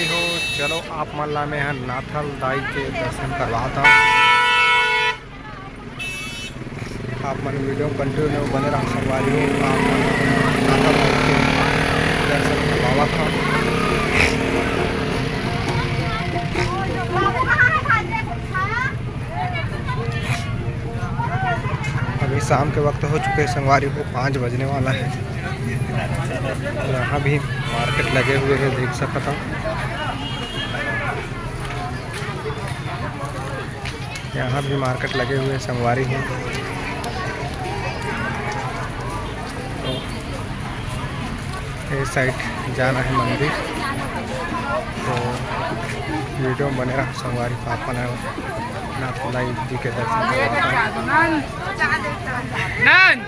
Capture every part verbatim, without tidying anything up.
हो, चलो आप मन ला मैं ह नाथल दाई के दर्शन करवाता। आप मन वीडियो कंटिन्यू बने रहो संगवारी हो। आप मन नाथल दाई के दर्शन करवावत हव। अभी शाम के वक्त हो चुके हैं संगवारी हो, पाँच बजने वाला है। यहाँ भी मार्केट लगे हुए हैं, देख सकत हव। यहाँ भी मार्केट लगे हुए हैं संगवारी हो। तो ये साइड जाना है मंदिर, तो वीडियो में बने रहो संगवारी हो। आप मन नाथ दाई जी के दर्शन करवाता हूँ।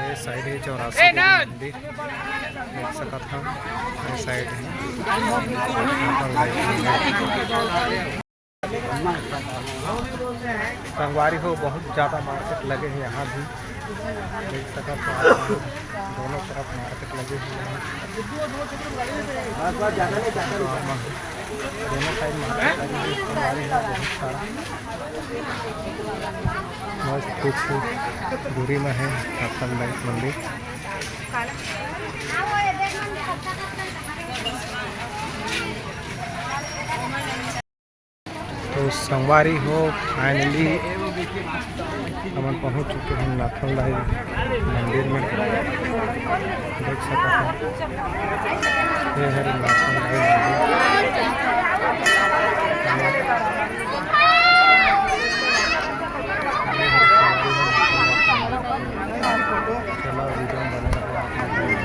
ये साइड है चौरासी देवी मंदिर, देख सकत हव। ये साइड है। संगवारी हो, बहुत ज़्यादा मार्केट लगे हे यहाँ भी, देख सकत हव आप मन, दोनों तरफ मार्केट लगे हुए हैं। तो आप मन दोनों साइड मार्केट लगे हुए हैं, संगवारी हो, बहुत सारा। बस कुछ दूरी में है अपन लाइट मंदिर। तो संगवारी हो, finally हमन पहुंच चुके हैं नाथल दाई मंदिर में। देख सकत हव, ये हरे नाथल दाई मंदिर। चलो, वीडियो में बने रहो आप लोग।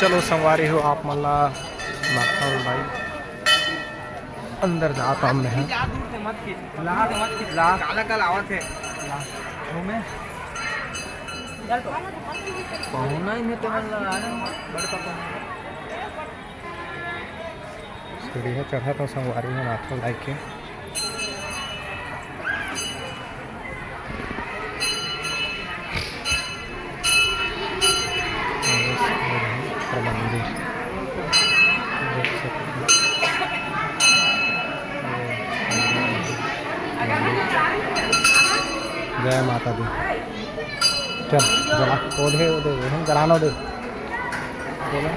चलो संगवारी हो, आप मन ला नाथल दाई अंदर जात हन मैं ह। ला, ला, काला काला आवत हे। ला, घूमे। पहुना ही नहीं तो मन ला, आ रहे हैं। बड़े पापा। सीढ़िया चढ़त हव संगवारी हो नाथल दाई के। मंदिर देख सकत हव। जय माता दी। चल, जला, ओढ़े, ओढ़े, हम जलानो दे। बोलो।